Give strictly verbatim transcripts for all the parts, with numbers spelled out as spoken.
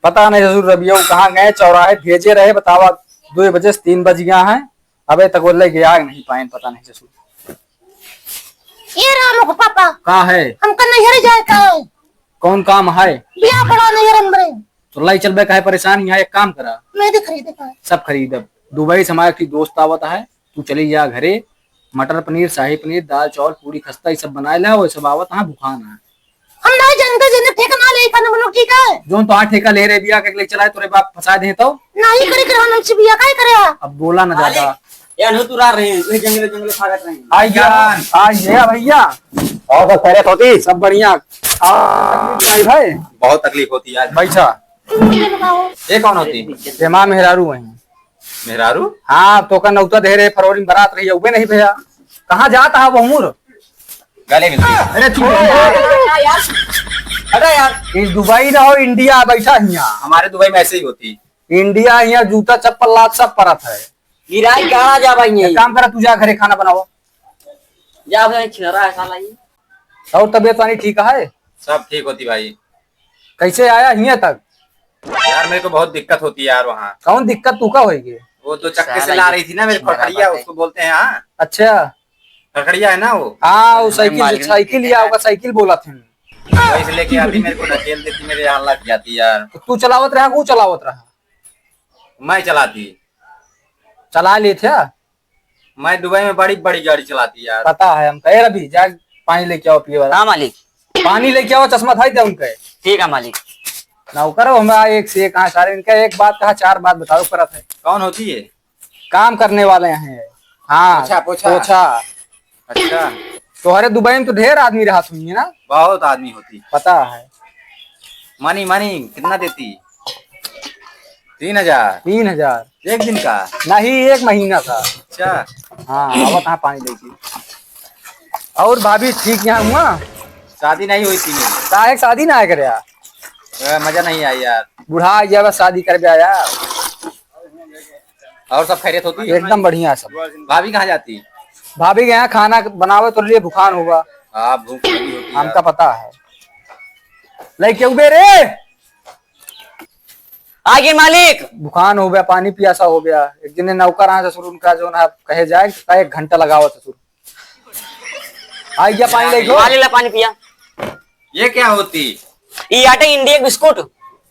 पता नहीं ससुर रबिया कहाँ गए, चौराहे भेजे रहे, बतावा दो बजे से तीन बज गया है, अबे तक वो लेके आ नहीं पाए, पता नहीं ससुर। ए रामू के पापा। का है? हमका नैहर जाए का है। कौन काम है? बियाह पड़ा नैहर हमरे। तो लाई चलबे, काहे परेशान, यहाँ एक काम करा। मैं दे खरीदे का है। सब खरीदब। दुबई से हमारा एक दोस्त आवत है, तू चली जा घरे, मटर पनीर, शाही पनीर, दाल चावल, पूरी खस्ता, ये सब बनाए ला, वो सब आवत है, भुखान है। हम नहीं जानते, जिन्हें ठेका ना ले, खाना बनो, ठीक है? जोन तो आ ठेका ले रहे बिया के ले चलाए, तोरे बाप फंसा दे तो। नहीं करे, करे, हम से बिया काहे करे? अब बोला ना ज्यादा। ये अनु तुरा रहे हैं, ये जंगले, जंगले भागत रहे हैं। आई गया, आई गया भैया। और सब खैरियत होती? सब बढ़िया। आ, भाई, भाई। बहुत तकलीफ होती है यार। बैठा। ये कौन होती? ये माँ मेहरारू वहीं। मेहरारू? हाँ, तो का नौता दे रहे, फरवरी में बारात रही, उबे नहीं भैया। कहाँ जाता है वो हमूर? गले मिल गई। अरे छोड़ यार। हटा यार। इस दुबई ना हो, इंडिया बैठा हियाँ। हमारे दुबई में ऐसे ही होती। इंडिया हियाँ जूता चप्पल लात सब परत है। गिराई गाड़ा जा भाई ये। एक काम करा, तू जा घरे खाना बनाओ। जा भाई, छिनरा है साला ये। और तबीयत पानी ठीक है? सब ठीक होती भाई। कैसे आया हियाँ तक? यार, मेरे को बहुत दिक्कत होती है यार वहाँ। कौन दिक्कत तू का होई गे? वो तो चक्के से साला ला ये रही थी ना मेरे छिनरा खड़खड़िया, बात है। उसको बोलते हैं, हाँ। अच्छा। खड़खड़िया है ना वो। हाँ, वो अरे साइकिल, मालूम साइकिल नहीं या है। होगा, साइकिल बोला थे। वही से लेके आती, मेरे को ढकेल देती, मेरे यहाँ लग जाती यार। तो तू चलावत रहा, वो चलावत रहा? मैं चलाती। चला ले थे? मैं दुबई में बड़ी बड़ी गाड़ी चलाती यार। पता है हमका। ए रवि, जा पानी लेके आओ पिए वाला। हाँ मालिक। पानी लेके आओ, चश्मा धाई दे उनके। ठीक है मालिक। नौकर हो हमरा, एक से एक, हाँ, सारे इनका एक बात कहा, चार बात बताओ परत है। कौन होती है? काम करने वाले हैं। हाँ, पोछा, पोछा। पोछा। अच्छा। तोहरे दुबई में तो ढेर आदमी रहत होंगे ना? बहुत आदमी होती। पता है। मनी, मनी, कितना देती? तीन हजार। तीन हजार। एक दिन का? नहीं, एक महीना का। अच्छा। हाँ, आवा कहाँ पानी लेके। और भाभी ठीक यहाँ हुआ? शादी नहीं हुई थी मेरी। काहे शादी ना करे यार? ए, मजा नहीं आई यार। बूढ़ा आ गया, बस शादी कर ब्या यार। और सब खैरियत होती? एकदम बढ़िया सब। भाभी कहाँ जाती? भाभी के यहाँ खाना बनावे तो लिए भुखान होगा। हाँ, भूख लगी होती है। हमका पता है। लइके उबे रे। आगे मालिक। भुखान हो गया, पानी पियासा हो गया। एक दिन नौकर आए ससुर, उनका जो ना कहे जाए, का एक घंटा लगावा ससुर। आई गया पानी लेके। पानी ला, पानी पिया। ये क्या होती? ये आटे इंडिया बिस्कुट।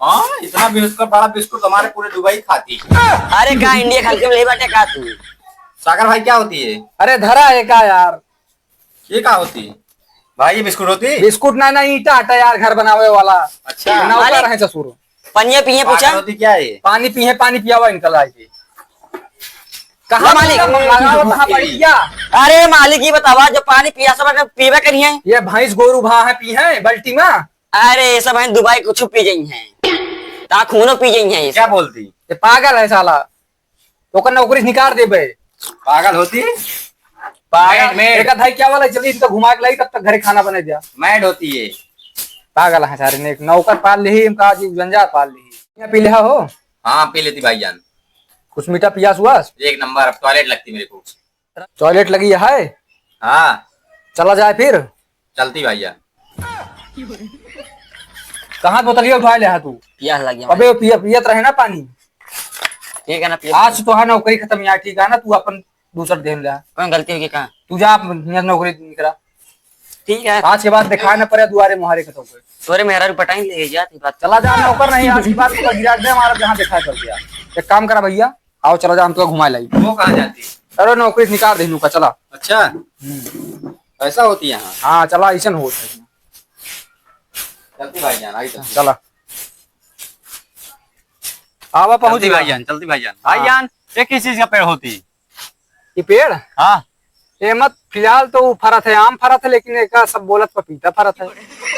हाँ, इतना बिस्कुट, बड़ा बिस्कुट हमारे पूरे दुबई खाती। अरे का इंडिया हल्के में ले बाटे का तू? सागर भाई, क्या होती है? अरे धरा है का यार? ये का होती? भाई, ये बिस्कुट होती? बिस्कुट ना, ना, ईंटा आटा यार, घर बनावे वाला। अच्छा। नौकर मालिक, है ससुर। पनिया पिए, पूछा? पागल होती क्या है? पानी पिए, पानी पियावा इनका लाए के। कहाँ ला मालिक। पीला मंगावा, कहाँ बैठ गया? अरे मालिक, ये बतावा, जो पानी पिया सब अगर पीबे करिए। ये भैंस गोरू भा है, पी है बाल्टी में। अरे, ये सब है दुबई कुछ पी गई हैं। ता खूनो पी गई हैं ये क्या सब। बोलती? ये पागल है साला। ओकर नौकरी से निकाल देबे। पागल होती? पागल। Mad, mad। एक आध क्या वाला, चलिए इसका घुमा के लाई, तब तक घरे खाना बने दिया। Mad होती है। पागल है सारे ने, एक नौकर पाल ली, इनका आज जंजाल पाल ली। क्या पी लिया हो? हाँ, पी लेती भाईजान। कुछ मीठा पियास हुआ? एक नंबर, अब toilet लगती मेरे को। Toilet लगी है? हाँ। चला जाए फिर? चलती भैया। कहाँ बोतलिया उठा ले हा तू? पियास लग गया अबे, वो पिया, पियत रहे ना पानी। ठीक है ना, पिया। आज तो है नौकरी खत्म यार, ठीक है ना? तू अपन दूसर ध्यान ले। कौन गलती होगी कहाँ? तू जा, अपन यहाँ नौकरी निकला। ठीक है। आज के बाद दिखाए ना पड़े दुआरे मुहारे खत्म कर। तोरे मेहरारू पटाई ले जा, तू बात। चला जा, नौकर नहीं, आज के बाद तू गिरा दे हमारा, जहाँ देखा कर दिया। एक काम करा भैया, आओ चला जा, हम तो घुमाए लाई। वो कहाँ जाती? अरे नौकरी से निकाल दे नौकर, चला। अच्छा। हम्म। ऐसा होती है यहाँ? हाँ, चला, ऐसन होत है। चलती भाईजान, आई चलती। चला। आवा पहुँच चलती गया। भाईजान, चलती भाईजान। हाँ। भाईजान, ये किस चीज का पेड़ होती? ये पेड़? हाँ। ये मत, फिलहाल तो वो फरत है, आम फरत है, लेकिन एका सब बोलत पपीता फरत है।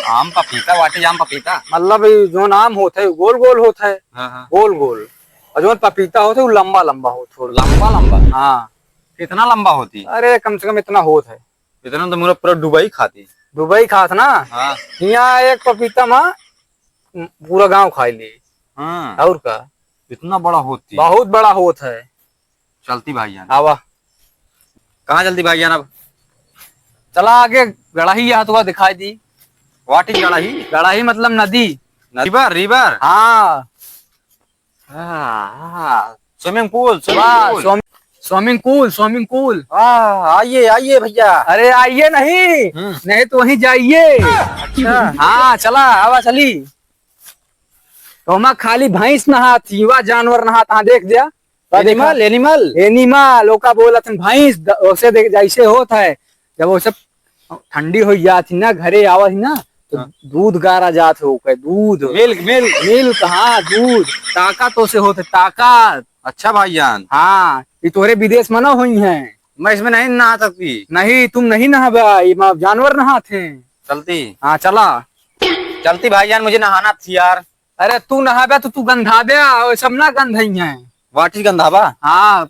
आम पपीता, what is आम पपीता? मतलब ये जोन आम होत है, गोल गोल होत है। हाँ, हाँ। गोल गोल। और जोन पपीता होत है, वो लंबा लंबा होत थोड़ा। लंबा लंबा? हाँ। कितना लंबा होती? अरे, कम से कम इतना होत है। इतना तो मुरा पूरा दुबई खाती। दुबई खात ना? हाँ। यहाँ एक पपीता मा पूरा गांव खाई ली। हाँ। और का? इतना बड़ा होती? बहुत बड़ा होत है। चलती भाईजान। आवा। कहाँ चलती भाईजान अब? चला आगे, गड़ाही यहाँ तो दिखाई दी। What is गड़ाही? गड़ाही मतलब नदी। River, river? हाँ। हाँ, हाँ, swimming pool, swimming वाह, pool। Swim-, swimming pool, swimming pool। वाह, आइए, आइए भैया। अरे आइए नहीं, हम्म। नहीं तो वहीं जाइए। अच्छा। हाँ, चला, आवा चली। तो हम खाली भैंस नहात ही, वा जानवर नहात, हाँ, देख दिया। वा देखा। Animal, animal। Animal, ओका बोलत हन भैंस, द-, ओसे देख, जैसे होत है, जब ओसे ठंडी हो जात ही ना, घरे आवत ही ना, तो हाँ। दूध गारा जात है ओके, दूध। Milk, milk। Milk, हाँ, दूध। ताकत ओसे होत है, ताकत। अच्छा भाईजान। हाँ, ये तोहरे विदेश में ना हुई हैं। मैं इसमें नहीं नहा सकती। नहीं, तुम नहीं नहाबा, ये मा-, जानवर नहात हैं। चलती। हाँ, चला। चलती भाईजान, मुझे नहाना थी यार। अरे तू नहाबे तो तू गंधाबे, और सब ना गंधई हैं। What is गंधाबा? हाँ।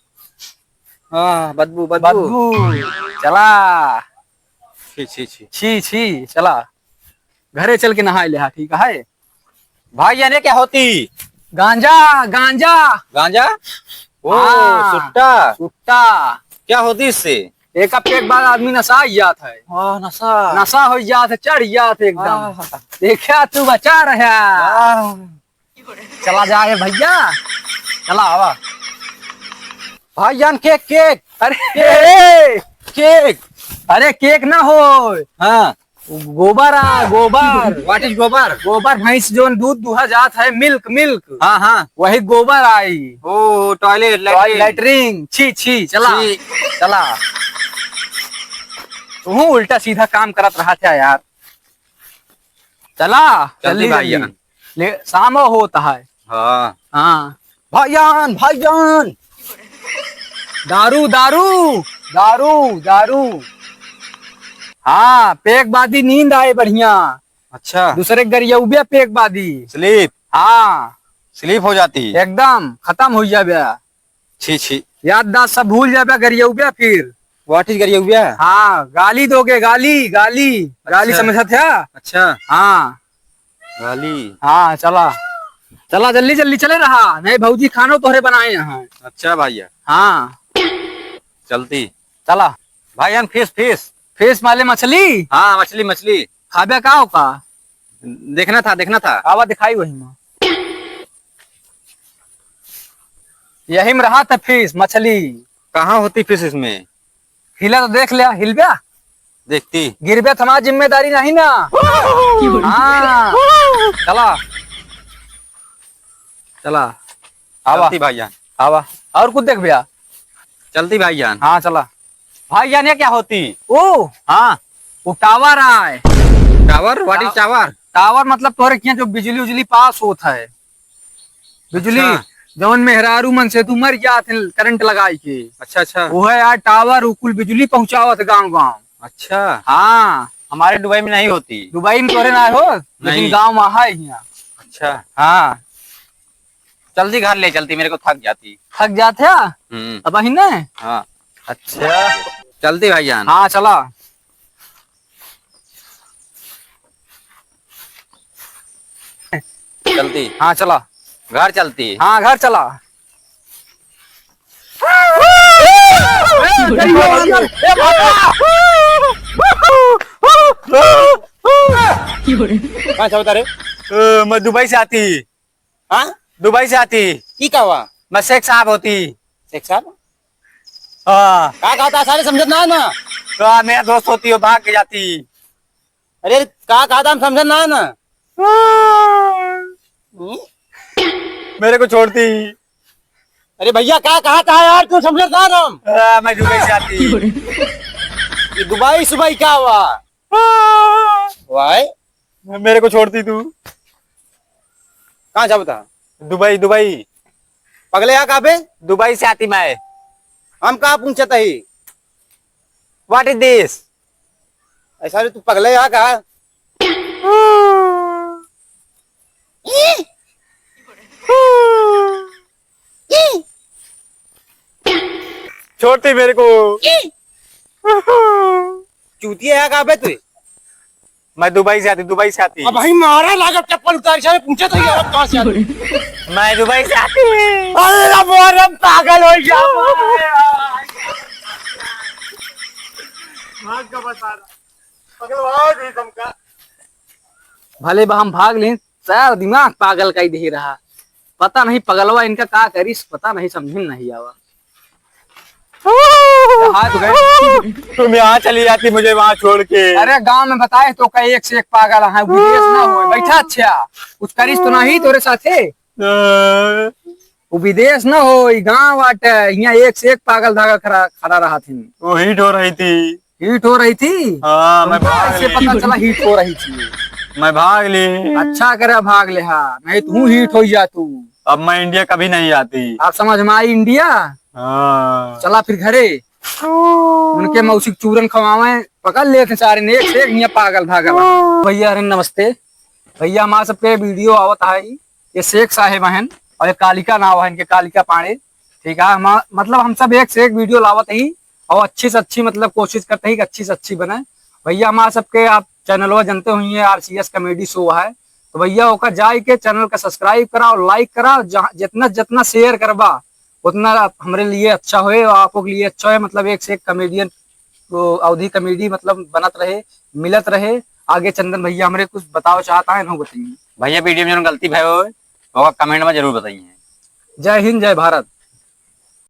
आह, बदबू, बदबू। बदबू। चला। छी, छी, छी। छी, छी, चला। घरे चल के नहाए ले, हाँ, ठीक है? भाईजान, ये क्या होती? गांजा, गांजा। गांजा? ओ, हाँ, सुट्टा। सुट्टा। क्या होती इससे? एका पेग बाद आदमी नशा ही जात है। हाँ, नशा। नशा हो जात है, चढ़ जात है एकदम। आह। देखा तू बचा रहा। आह। चला जाए भैया, चला आवा। भाईजान, cake, cake। अरे, cake। Cake। अरे, cake ना हो। हाँ। गोबर आ, गोबर। What is गोबर? गोबर भैंस जोन दूध दुहा जात है, milk, milk। हाँ, हाँ। वही गोबर आई। ओ, toilet, टॉय-, latrine। Latrine, छी, छी, चला। छी। चला। तू उल्टा सीधा काम करत रहा था यार। चला, चलती जल्दी, भाईजान। जल्दी। ले, शाम होत है। हाँ। हाँ। भाईजान, भाईजान। दारू, दारू, दारू, दारू। हाँ, पेग बादी नींद आए बढ़िया। अच्छा। दूसरे गरियउबे पेग बादी। Sleep। हाँ। Sleep हो जाती। एकदम खतम हो जाबे। छी, छी। याददाश्त सब भूल जाबे गरियउबे फिर। What is गरियउबे? हाँ, गाली दोगे, गाली, गाली। गाली अच्छा। समझत है? अच्छा। हाँ। गाली। हाँ, चला। चला, जल्दी, जल्दी चले रहा। नहीं, भौजी खानो तोहरे बनाए हैं। अच्छा भैया। हाँ। चलती। चला। भाईजान, fish, fish। Fish माले मछली? हाँ, मछली, मछली। खाबे का हो का? देखना था, देखना था। आवा दिखाई वही में। यही में रहा था fish, मछली। कहाँ होती fish इसमें? हिला तो देख लिया, हिलब्या? देखती। गिरब्या तो हमार जिम्मेदारी नहीं ना। हाँ। चला। चला। आवा। चलती भाईजान। आवा। और कुछ देखब्या? चलती भाईजान। हाँ, चला। भाईजान, ये क्या होती? ओ। हाँ। वो tower आए। Tower? What is टा-, tower? Tower मतलब तोहरे किहाँ जो बिजली उजली pass होत है। बिजली, अच्छा। जौन मेहरारू मन से तू मर जात है करंट लगाई के। अच्छा, अच्छा। वो है यार tower, वो कुल बिजली पहुँचावत गाँव गाँव। अच्छा। हाँ। हमारे दुबई में नहीं होती। दुबई में तोहरे ना हो, लेकिन नहीं। गाँव में है हियाँ। अच्छा। हाँ। चलती घर ले चलती, मेरे को थक जाती। थक जात है? हम्म। अब अही ने? हाँ। अच्छा। चलती भाईजान। हाँ, चला। चलती। हाँ, चला। घर चलती। हाँ, घर चला। कहाँ से होता रे? अ, मैं दुबई से आती। हाँ? दुबई से आती। ई का हुआ? मैं शेख साहब होती। शेख साहब? हाँ। का कहा था सारे, समझत ना है ना? तो मेरा दोस्त होती, वो भाग के जाती। अरे, का कहा था, हम समझत ना है ना? हम्म? मेरे को छोड़ती। अरे भैया, का कहा था यार, तू समझत ना है ना हम? हाँ, मैं दुबई से आती। ये दुबई सुबई का हुआ? हाँ। वाई? मेरे को छोड़ती तू। कहाँ जाबो था? दुबई, दुबई। पगले आ कहाँ पे? दुबई से आती मैं। हम कहाँ पूछत ही? What is this? ऐसा रे तू पगले आ का? छोड़ती मेरे को। चूतिया है कहाँ पे तू? मैं दुबई से आती, दुबई से आती। अब भाई मारा लागत चप्पल उतार के पूछे तो यार अब कहाँ से आती? मैं दुबई से आती। अरे ना मोहरम पागल हो गया। भाग का बता रहा। पगलवा गई तुमका। भले बा हम भाग लें, सारा दिमाग पागल कई दे रहा। पता नहीं पगलवा इनका का करिस, पता नहीं, समझ में नहीं आवा। हाथ गए। तुम यहाँ चली जाती मुझे वहाँ छोड़ के। अरे गांव में बताए तो कई एक से एक पागल है, विदेश ना होए। बैठा अच्छा, कुछ करिस तो नहीं तोरे साथे। हाँ। वो विदेश ना होए, गांव बाटे, यहाँ एक से एक पागल धागल खड़ा, खड़ा रहत हैं। वो हिट हो रही थी। हिट हो रही थी? हाँ, मैं भाग ऐसे ली। पता चला हिट हो रही थी। मैं भाग ली। अच्छा करे भाग ले हा, नहीं तू हिट हो जा तू। अब मैं इंडिया कभी नहीं आती। आप समझ में आई इंडिया? हाँ। चला फिर घरे। उनके मौसी के चूरन खवावे, पकड़ लेते सारे ने एक से एक, यहाँ पागल धागल। भैया, अरे नमस्ते। भैया, हमारे सबके वीडियो आवत है, ये शेख साहेब हैं और ये कालिका नाव है इनके, कालिका पांडे। ठीक है, हम, मतलब हम सब एक से एक वीडियो लावत ही और अच्छी से अच्छी, मतलब, कोशिश करते ही कि अच्छी से अच्छी बने। भैया, हमारे सबके आप चैनलवा जानते हुई है, आरसीएस कॉमेडी शो है, तो भैया, ओका जाए के चैनल का सब्सक्राइब कराओ, लाइक कराओ, जहाँ, जितना, जितना शेयर करबा, उतना आप, हमरे लिए अच्छा होए और आपो के लिए अच्छा होए। मतलब, एक से एक कॉमेडियन, तो अवधी कॉमेडी, मतलब, बनत रहे, मिलत रहे। आगे चंदन भैया हमरे कुछ बताओ चाहता है, इन्हों बताइए। भैया, वीडियो में जौन गलती भय होए, ओका कमेंट में जरूर बताइए। जय हिंद, जय भारत।